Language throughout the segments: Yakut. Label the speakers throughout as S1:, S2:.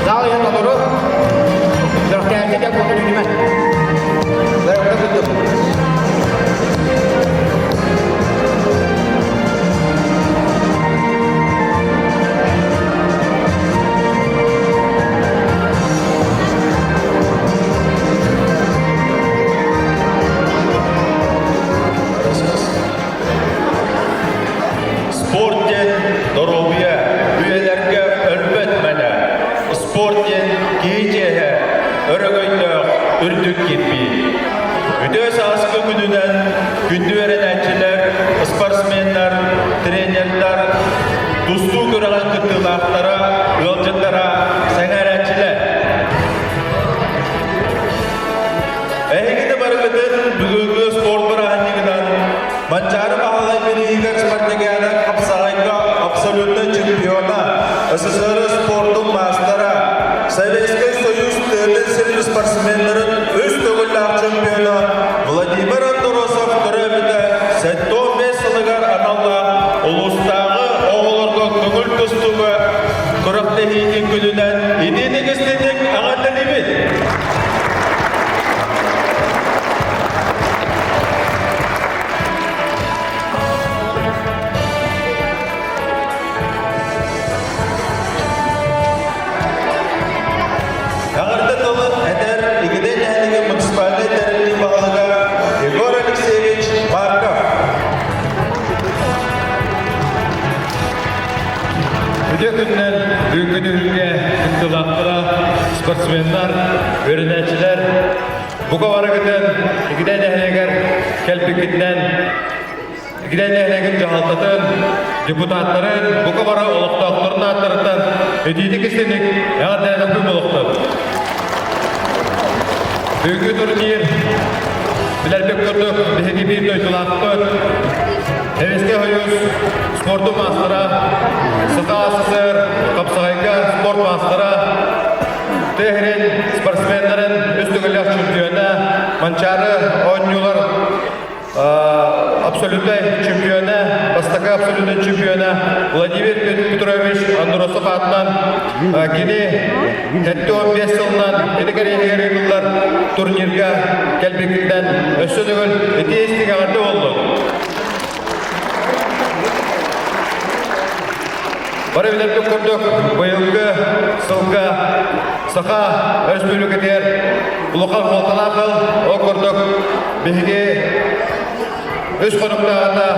S1: Зал иһэ толору. Күрэхтэһээччи дьэ буолтун үүнүмэн. Бары курдук.
S2: Спорт диэн доруобуйа, үйэлэргэ өлбөт мэнэ. Спорт диэн киһи чиэһэ, өрөгөйдөөх үрдүк кирбии. Үтүө сааскы күнүнэн күндү үөрэнээччилэр, спортсменнар, тренердар, тустуу күрэҕин кыттыылаахтара, ыалдьыттара, сэҥээрээччилэр. Эһигини барыгытын бүгүҥҥү спорт бырааһынньыгынан Манчаары Баһылай бирииһигэр спартакиада хапсаҕайга абсолютнай чемпиона, СССР спордун маастара, Советскай Союз тыатын сирин спортсменнарын үс төгүллээх чемпиона Владимир Андросов төрөөбүтэ 75 сылыгар аналлаах улуустааҕы оҕолорго көҥүл тустууга күрэхтэһиитин күнүнэн итиитик-истиҥник эҕэрдэлиибит! Эҕэрдэ тылы этэр Игидэй нэһилиэгин муниципальнай тэриллии баһылыга Егор Алексеевич Марков.
S3: Үтүө күнүнэн бүгүҥҥү түһүлгэ кыттыылаахтара, спортсменнар, үөрэнээччилэр бука барыгытын Игидэй нэһилиэгэр кэлбиккитинэн Игидэй нэһилиэгин дьаһалтатын, депутаттарын, бука бары олохтоохторун ааттарыттан итиитик истиҥник эҕэрдэлээн буолуохтун. Бүгүҥҥү турнир билэрбит курдук биһиги биир дойдулаахпыт Эвеске Союз спордун маастара, Саха СССР хапсаҕайга спорт маастара, тыа спортсменнарын үс төгүллээх чемпиона, Манчаары оонньуулар абсолютнай чемпиона, бастакы абсолютнай чемпиона Владимир Петрович Андросов аатынан кини 75 сылынан кини кэриэһигэр ыытыллар турнирга кэлбиккиттэн өссө төгүл ити истиҥ эҕэрдэ буоллун. Бары билэрбит курдук, быйылгы сылга Саха Өрөспүүбүлүкэтигэр улахан суолталаах сыл. Ол курдук биһиги үс хонуктааҕыта,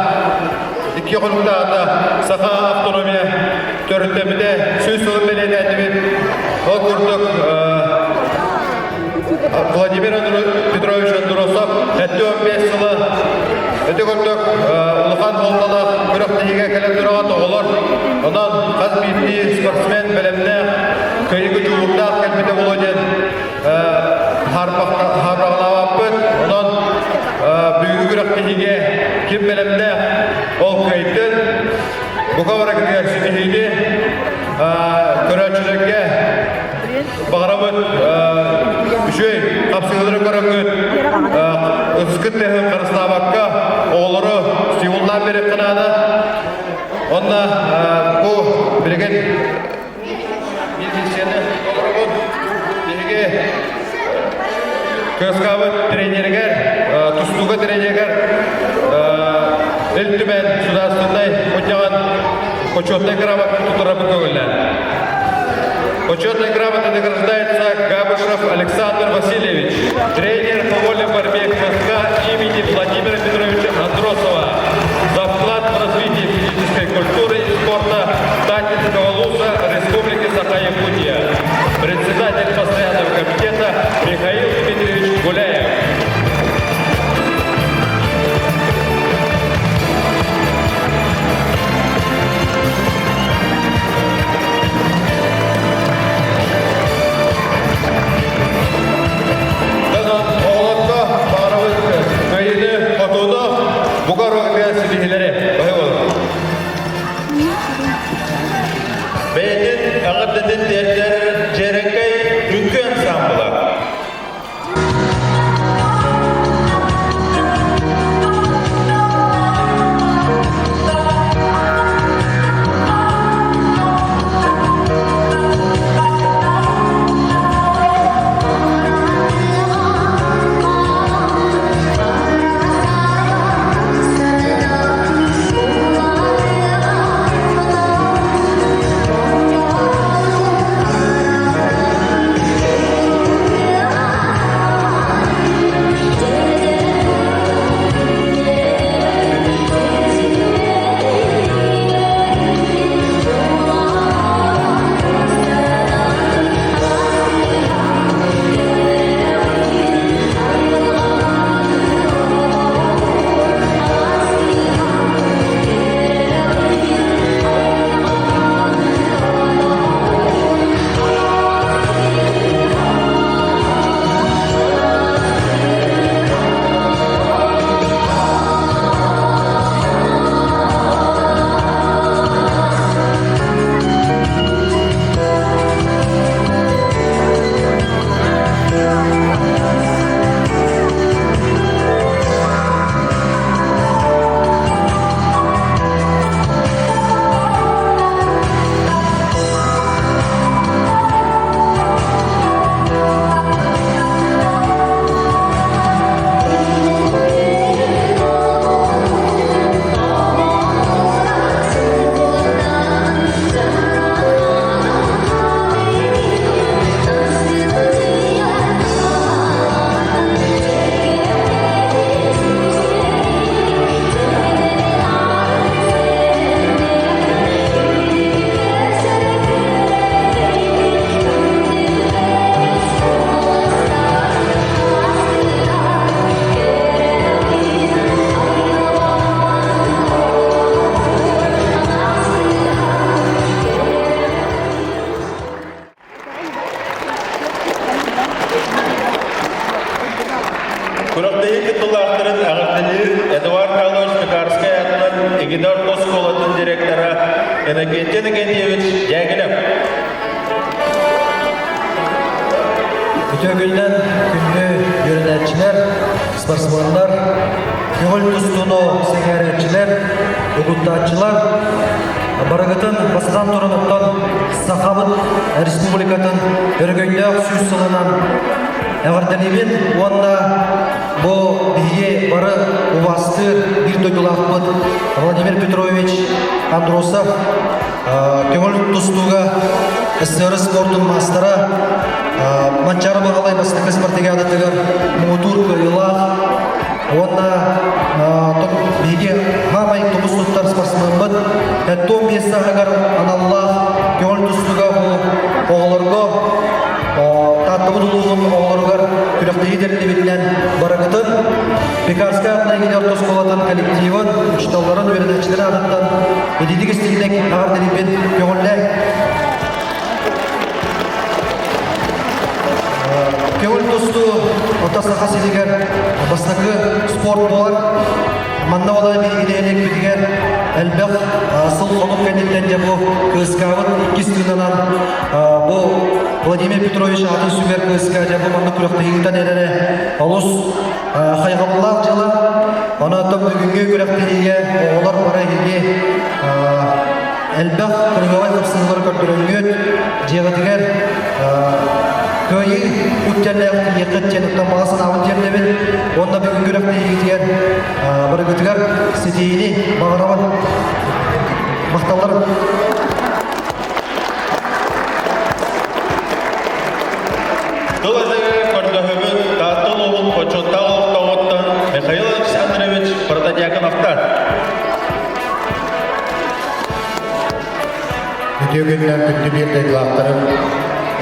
S3: икки хонуктааҕыта Саха автономия төрүттэммитэ 100 сылын бэлиэтээтибит. Ол курдук Владимир Петрович Андросов 75 сыла ити курдук улахан суолталаах күрэхтэһиигэ кэлэн тураҕыт оҕолор. Онон хас биирдии спортсмен бэлэмнээх, кыайыгы дьулуурдаах кэлбитэ буолуо диэн хаарбаҕалаабаппыт. Онон бүгүҥҥү күрэхтэһиигэ ким бэлэмнээх, ол кыайтын. Бука барыгытыгар ситиһиини көрөөччүлэргэ Баҕарабыт үчүгэй хапсыһыылары көрөҥҥүт ытыскыт тыаһын харыстаабакка оҕолору стимуллаан биэриэххэ наада. Онно бу билигин милицияны толоробут. Биһиги КСК-быт тренеригэр, тустууга тренеригэр Ил Түмэн судаарыстыбаннай мунньаҕын почетнай грамотатын туттарарбыт көҥүллээн. Почетной грамотой награждается Габышев Александр Васильевич, тренер по вольной борьбе КСК имени Владимира Петровича Андросова за вклад в развитие физической культуры и спорта Татинского ЛУСа Республики Саха-Якутия. Председатель постоянного комитета Михаил Дмитриевич Гуляев. Оҕолорго баҕарабыт кыайыыны, хотууну, бука рука ситиһилэри баһы болун.
S2: Бэйэтин эҕэрдэтин тиэрдэр Дьэрэкэй үҥкүү ансаамбыла.
S4: Үтүө күнүнэн күндү үөрэнээччилэр, спортсменнар, көҥүл тустууну сэҥээрээччилэр, угуттааччылар, барыгытын бастатан туран оттон Сахабыт Республикатын өрөгөйдөөх сүүс сылынан эҕэрдэлиибин уонна бу биһиги бары убаастыыр биир дойдулаахпыт Владимир Петрович Андросов көҥүл тустууга СССР спордун маастара Манчаары Баһылай бастакы спартакиадатыгар муҥутуур кыайыылаах уонна биһиги хаамай тумус туттар спортсмеммыт 75 сааһыгар аналлаах көҥүл тустууга бу оҕолорго Тааттабыт улууһун оҕолоругар күрэхтэһии тэриллибитинэн барыгытын Пекарскай аатынан Игине орто оскуолатын коллективын, учууталларын, үөрэнээччилэрин аатыттан ититик истиҥник эҕэрдэлиибин көҥүллээҥ. Көҥүл тустуу Орто Саха сиригэр бастакы спорт буолар. Манна ола биһиги нэһилиэкпитигэр элбэх сыл-хонук кэнниттэн дьэ бу кыыскаабыт иккис тыынанан бу Владимир Петрович аатын сүгэр кыыска дьэ бу маннык күрэхтэһииттэн эрэрэ олус хайҕабыллаах дьыала. Онон бүгүҥҥү күрэхтэһиигэ оҕолор бары эһиги элбэх кыргыабай хапсыһыылары көрдөрөҥҥүт, дьиэҕитигэр кыайыы үктэллээх тиийиэххит диэн оттон баҕа санаабын тиэрдэбин уонна бүгүҥҥү күрэхтэһиигитигэр барыгытыгар ситиһиини баҕарабын. Махталларым.
S2: Тыл этэрэ көрдөһөбүт Таатта улууһун бочуоттаах олохтооҕуттан Михаил Александрович Протодьяконовтан.
S5: Үтүө күнүнэн күндү биир дойдулаахтарым,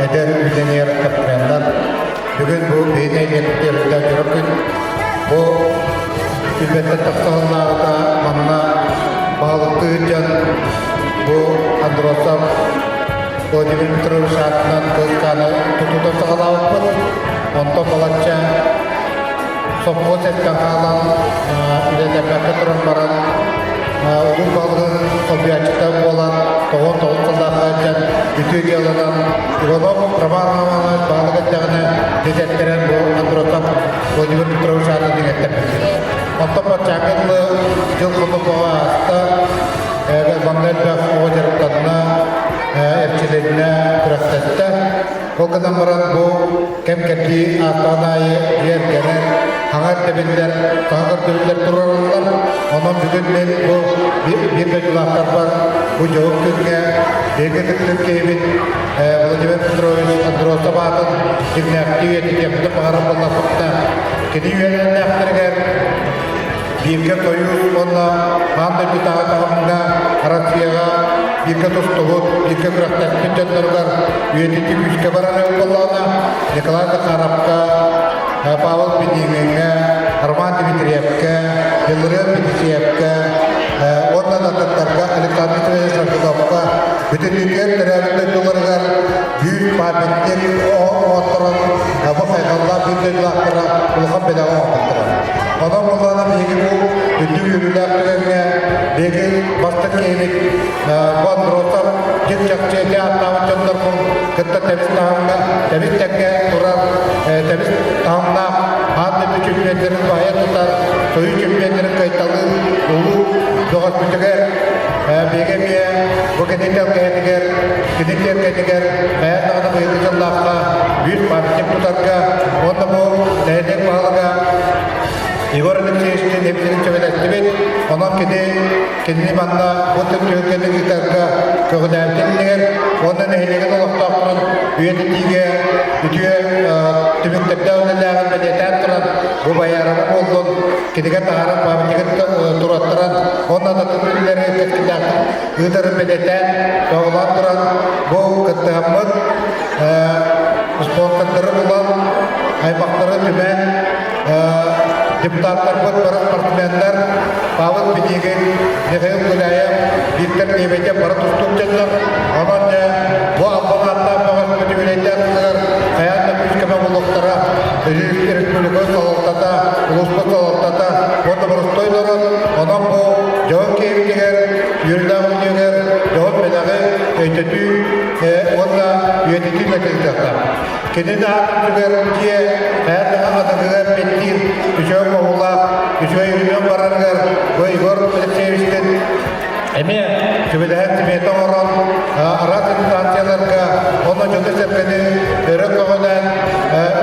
S5: эдэр үлэнэр спортсменнар. Бүгүн бу биһиги нэһилиэкпитигэр дьоро күн. Бу түбэттэн тахсаллааҕыта манна баһылыктыы сылдьан бу Андросов Владимир Петрович аатынан кыыс-хааны тутуутун саҕалаабыппыт. Онтон балачча сопхуос эттэн хаалан үлэлэппэккэ туран баран улуус баһылыгын солбуйааччыта буолан 99 сыллаахха дьон үтүө дьыаланан Иванов Роман Романович баһылык эттэҕинэ дэтэртэрэн бу Андросов Владимир Петрович аатын иҥэттэрбит. Онтон баччааҥҥа дылы дьыл хонук ааста манна элбэх оҕо дьарыктанна, эрчилиннэ, күрэхтэстэ. Ол гынан баран бу кэм-кэрдии ааттаан аайы дьиэ-эргэнэр, хаҥа ирдэбиллэр, саҥа көрдөбүллэр туруораллар. Онон бүгүн мин бу биир дойдулаахтарбар бу дьоһун күҥҥэ биһиги ытыктыыр киһибит Владимир Петрович Андросов аатын дьиҥнээхтии үйэтитиэхпитин баҕарар буоллахпытына, кини үөрэннээхтэригэр бииргэ Сойуус уонна аан дойдутааҕы таһымҥа Россияҕа бииргэ тустубут, бииргэ күрэхтэспит дьонноругар үйэтитии күүскэ барар эбит буоллаҕына, Николай Захаровка, Павел Пинигиҥҥэ, Роман Дмитриевкэ, Илларион Петисеевкэ уонна да атыттарга Александр Николаевич Шаргуновка бүтүннүүтүгэр төрөөбүт дойдуларыгар бүүс памятник оҥотторон бу хайҕаллаах биир дойдулаахтара улахан бэлэҕи оҥорбуттара. Онон буоллаҕына биһиги бу үрдүк үөрүүлээх түгэҥҥэ биһиги бастакы киһибит бу Андросов дьиҥ чахчы ити ааттаабыт дьоннорбун кытта тэбис таһымҥа тэбис тэҥҥэ турар тэбис таһымнаах аан дойду чемпионнарын баһыйа тутар Союз чемпионнарын кыайталыыр улуу бөҕөспүтүгэр биһиги эмиэ бу кини тэлгэһэтигэр кини тиэргэнигэр хайаан даҕаны быйылгы дьыллаахха биир памятник тутарга уонна бу нэһилиэк баһылыга Егор Алексеевичтыын эбитин сөбүлэстибит. Онон кини кинини манна бу түһүлгэни ыытарга көҕүлээбитин иннигэр уонна нэһилиэгин олохтоохторун үйэтитиигэ үтүө түмүктэрдээх үлэлээҕин бэлиэтээн туран бу Байаарабы буоллун кинигэ таһааран памятнигын туруоттаран уонна да үлэлэри кэскиллээхтик ыытарын бэлиэтээн тоҕолоон туран бу кыттыһаммыт спонсордары булан аймахтары түмэн депутаттарбыт бары спортсменнар Павел Пинигин, Михаил Гуляев, Виктор Лебедев бары тустуук дьоннор. Онон дьэ бу албан ааттаах бөҕөспүт үбүлүөйдээх сылыгар хайаан да күүс-көмө буолуохтара. Республика салалтата, улууспут салалтата уонна боростуой норуот. Онон бу дьоһун киһибитигэр, үөрүүлээх күнүгэр дьоһун бэлэҕи өйдөтүү уонна үйэтитии үлэтэ Кини да аатыгар дьиэ хайа даҕаны атыгар бэттиир үчүгэй оҥоһуулаах, үчүгэй үрүмэн барарыгар бу Егор Алексеевичтин эмиэ сүбэлэһэн смета оҥорон араас инстанцияларга уонна дьону-сэргэни өрө көҕүлээн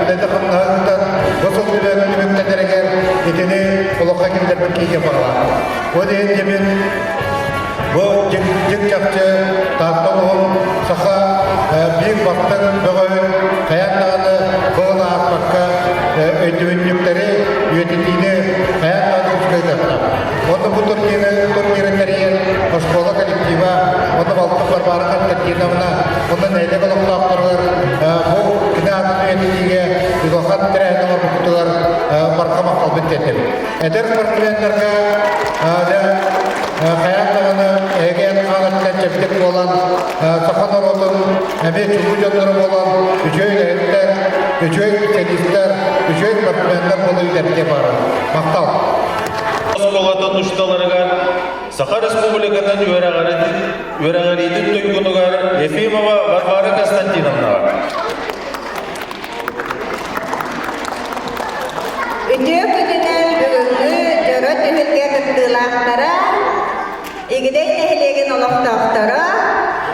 S5: үлэтэ-хамнаһа ыытан бу сыл түмүктэнэригэр итини олоххо киллэрбит киһи баҕалаах. Ол иһин дьэ бу дьиҥ-чахчы Таатта улууһун саха биир бастыҥ бөҕөһүн хайаан даҕаны быһыл ааспакка өйдөбүнньүктэри үйэтитиини хайаан даҕаны күүскэ Онно бу турниры, турниры тэрийэн оскуола коллектива, онно балтым Варвара Константиновна, онно нэһилиэк олохтоохторугар бу кини аатын үйэтитиигэ улахан тэрээһин оҥорбуппутугар барҕа махталбын тиэрдэбин. Эдэр спортсменнарга хайаан даҕаны эһиги хаалаттан чэбдик буолан, саха норуотун эмиэ чулуу дьонноро буолан, үчүгэй үлэһиттэр, үчүгэй специалистар, үчүгэй спортсменнар буола үүнэргэ баар. Махтал!
S2: Оскуолатын учууталларыгар Саха Республикатын үөрэҕириитин туйгунугар Ефимова Варвара Константиновнаҕа.
S6: Үтүө күнүнэн бүгүҥҥү дьоро түһүлгэ кыттыылаахтара, Игидэй нэһилиэгин олохтоохторо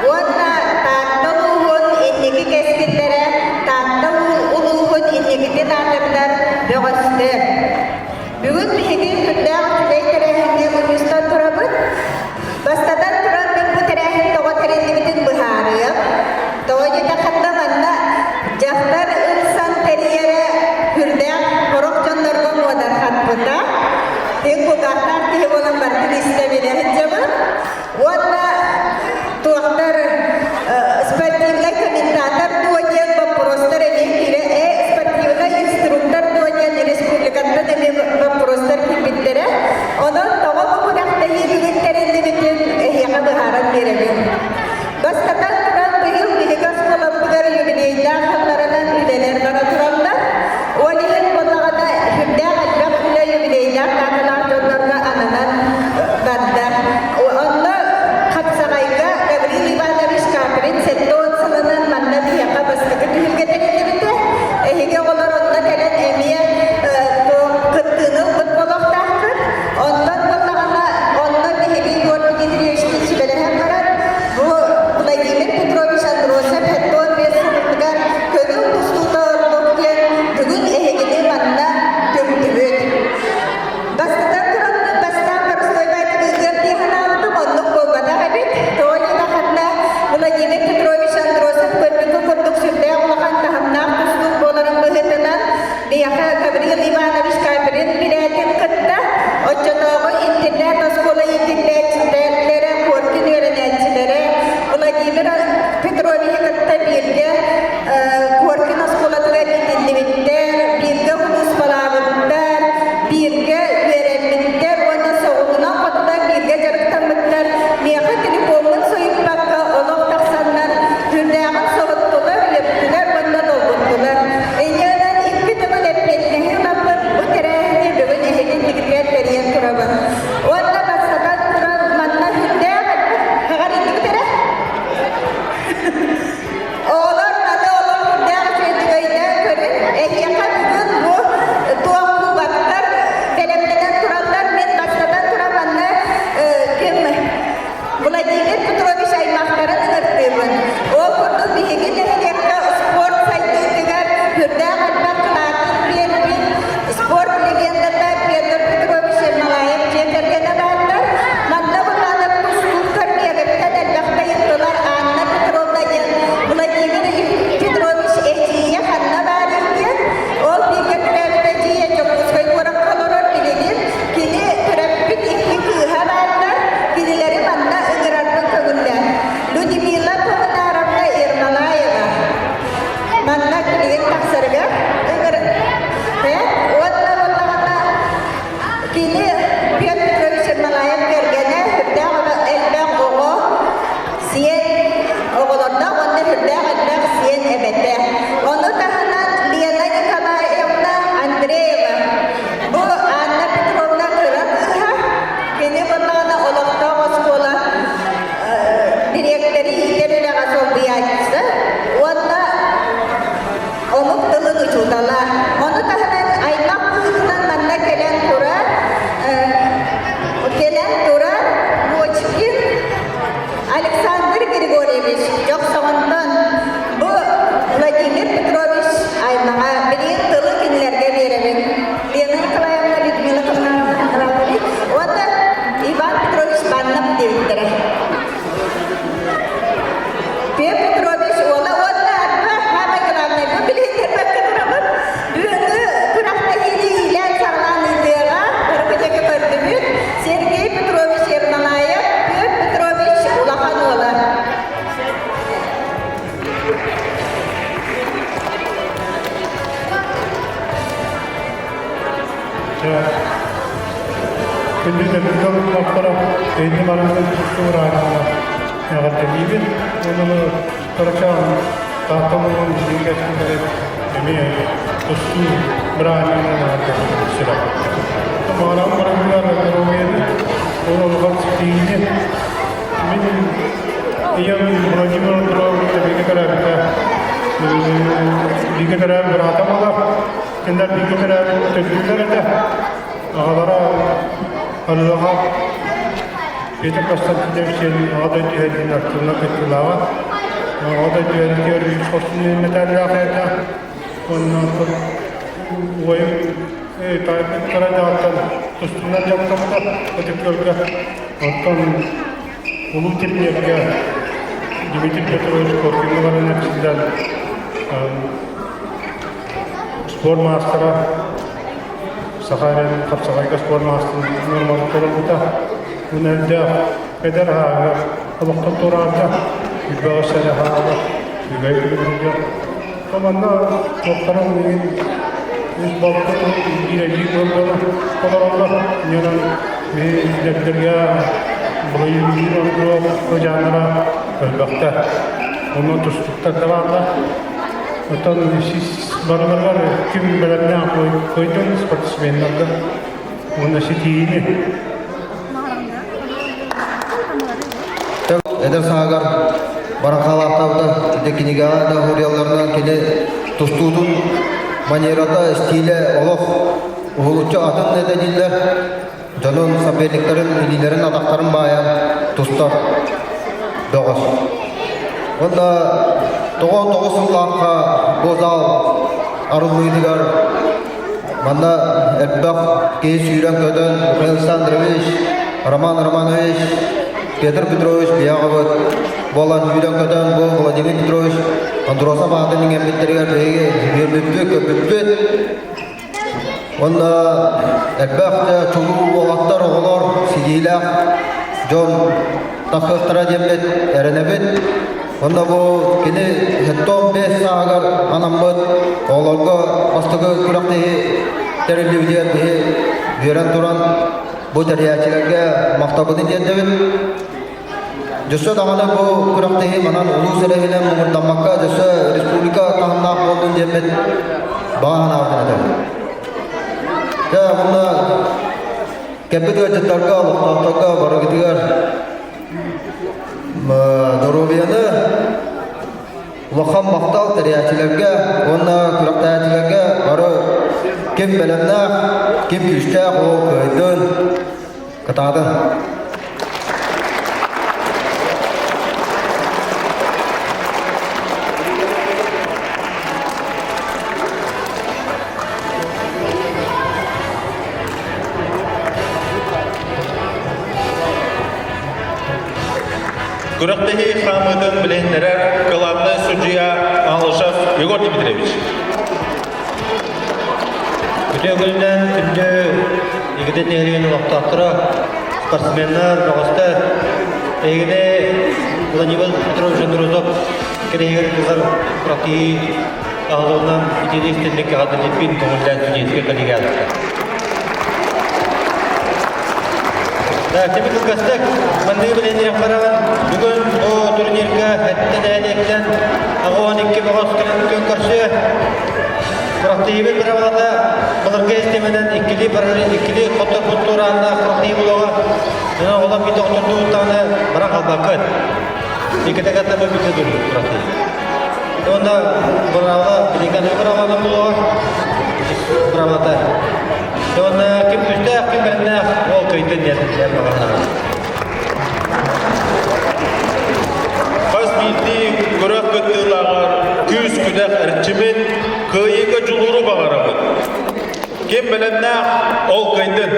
S6: уонна Таатта улууһун инники кэскиллэрэ Таатта улууһун инникитин аатырдар бөҕөстөр. Бүгүн биһиги сүрдээх үчүгэй тэрээһиҥҥэ мунньустан турабыт. Бастатан туран мин бу тэрээһин тоҕо тэриллибитин быһаарыам. Тоҕо диэтэххинэ манна дьахтар ылсан тэрийэрэ сүрдээх сорох дьоннорго муодарҕаппыта. Тин кулгаахтаах киһи буолан барытын истэ билэ сылдьабын. Уонна туохтар спортивнай комментатор дуо диэн боппуруостар эмиэ киирэ э спортивнай инструктор дуо диэн республикаттан эмиэ боппуруостар киирбиттэрэ. Онон тоҕо бу күрэхтэһии бүгүн тэриллибитин эһиэхэ быһааран биэрэбин. Бастатан туран быйыл биһиги оскуолабытыгар юбилейдаах сылларынан үлэлэр бара тураллар. Ол иһин буоллаҕына сүрдээх элбэх үлэ юбилейдаах дааталаах дьоннорго ананан барда. Онно хапсаҕайга Гаврил Иванович Каприн 70 сылынан манна биһиэхэ бастакы түһүлгэ тэриллибитэ. Эһиги оҕолор онно кэлэн эмиэ кыттыыны ылбыт буолуохтааххыт. Онтон буоллаҕына, онно биһиги Егор Дмитриевичтыын сүбэлэһэн баран, бу Владимир Петрович Андросов 75 сылыгар көҥүл тустуута ордук диэн бүгүн эһигини манна түмтүбүт. Бастатан туран, бастаан боростуойбайтык ыытыам дии санаабытым, оннук буолбатах эбит. Тоҕо диэтэххинэ, Владимир Петрович Андросов көрбүккэ курдук сүрдээх улахан таһымнаах тустуук буоларын быһыытынан, биһиэхэ Гаврил Иванович Каприн билээтин кытта, оччотооҕу интернат-оскуола иитиллээччилэрэ, Коркин үөрэнээччилэрэ Владимир Петровиһы кытта бииргэ Коркин оскуолатыгар иитиллибиттэр, бииргэ улууспалаабыттар, бииргэ үөрэммиттэр уонна соҕуһунан хотунан бииргэ дьарыктаммыттар. Миэхэ телефоммун суйуппакка олох тахсаннар сүрдээҕин соһуттулар, үөптүлэр уонна долгуттулар. Инньэ икки төгүл эппиэтинэһи ылаппыт бу тэрээһини бүгүн эһиги иннигитигэр тэрийэн турабын. Уонна бастатан туран манна сүрдээх хаҕар иннибит эрэ. Оҕолор. Петр Петрович уола уонна арба самое главное, бу билиһиннэрбэккэ турабын. Бүгүҥҥү күрэхтэһиини иилээн-саҕалаан ыытыаҕа бары диэки көрдүбүт. Сергей Петрович Ермолаев, Петр Петрович улахан уола.
S7: Күндү төрүт олохтоохторо эйни баранын тустуураанна эҕэрдэлиибин уонна кырачаан Таатта улууһун билиҥҥи кэскиллэрин эмиэ тустуу бырааһынньыгынан эҕэрдэлиибин сүрэх. Маҕарам барытыгар доруобуйаны, ол олоҕор ситиһиини мин ийэм Владимир Андреевич бииргэ төрөөбүтэ бииргэ төрөөбүт быраата буолар. Кинилэр бииргэ төрөөбүт төрдүлэр этэ. Аҕалара Арыаҕа Петр Константинович диэн Аҕа дойду иһэрдиин активно кыттыылааҕа. Аҕа дойду иһэрдигэр үс хорсун мэтээллээх этэ. Уонна убайым таайбыттара дьааттан тустуунан дьарыктаммыта Ытык Күөлгэ. Оттон улуу тренергэ Дмитрий Петрович Коркиҥҥа баран эрчиллэн спорт маастара Саха эрэн хапсаҕайга спорт маастарын нуорматын толорбута. Уонна элбэх эдэр аһааҕар олохтон туораабыта. Элбэҕи сэрэ аһааҕар үгэй күнүгэр. Манна туохтарын миигин үс балта биир буолла олороллор. Ньуран биһи Былайыыр оҥкуруок сыдьааннара элбэхтэ. Онно тустуктар да бааллар. Оттон барыларыгар ким бэлэмнээх кыайдын спортсменнарга уонна ситиини.
S4: Эдэр сааһыгар барахалаахтаабыта ити кинигэҕэ да суруйалларынан кини тустуутун манерата, стилэ олох уһулуччу атын этэ дииллэр. Дьонун соперниктарын илиилэрин атахтарын баайан тустар бөҕөс. Уонна 99 сыллаахха бу зал арыллыытыгар манна элбэх киһи сүүрэн-көтөн Михаил Александрович, Роман Романович, Петр Петрович Бияҕабыт буолан сүүрэн-көтөн бу Владимир Петрович Андросов аатын иҥэрбиттэригэр биһиги үөрбүппүт, көппүппүт. Уонна элбэх да чулуу уолаттар, оҕолор, ситиилээх дьон тахсыахтара диэммит эрэнэбит. Уонна бу кини 75 сааһыгар анаммыт оҕолорго бастакы күрэхтэһии тэриллибитигэр биһи үөрэн туран бу тэрийээччилэргэ махталбытын тиэрдэбит. Дьөссө даҕаны бу күрэхтэһии манан улуус эрэһинэн муҥурдаммакка дьөссө республика таһымнаах буоллун диэммит баҕа санаабытын этэбин. Дьэ, уонна кэлбит ыалдьыттарга, олохтоохторго барыгытыгар доруобуйаны, улахан махтал тэрийээччилэргэ уонна күрэхтэһээччилэргэ бары ким бэлэмнээх, ким күүстээх ол кыайдын, кытаатын.
S2: Күрэхтэһии хаамыытын билиһиннэрэр кылаабынай судьуйа Малышев Егор Дмитриевич.
S8: Үтүө күнүнэн күндү Игидэй нэһилиэгин олохтоохторо, спортсменнар, бөҕөстөр, эһигини Владимир Петрович Андросов кэриэһигэр ыытыллар күрэхтэһии аһылыгынан итиини истинник эҕэрдэлииппин көҥүллээн судейскай коллегиаларга. Кими кылгастык манныгы билиһиннэриэх барабын. Бүгүн бу турнирга сэттэ нэһилиэктэн 82 бөҕөс кэлэн күөн көрсүө. Күрэхтэһиибит быраабылата былыргы систиэмэнэн иккилии барар иккилии хотторбут туорааннаах күрэхтэһии буолуоҕа. Онон оҕолор биир доҕоттордуу даҕаны баран хаалбаккыт. Иккитэ кытта бу бүтэ турбут күрэхтэһии. Уонна быраабыла билиҥҥи аныгы быраабыланан буолуоҕа. Быраабылата. Уонна ким күүстээх, ким бэлэмнээх ол кыайдын диэн баҕарынаҕын.
S2: Хас биирдии күрэх кыттыылааҕар күүс-күдэх эрчимин, кыайыыга дьулууру баҕарабыт. Ким бэлэмнээх, ол кыайдын.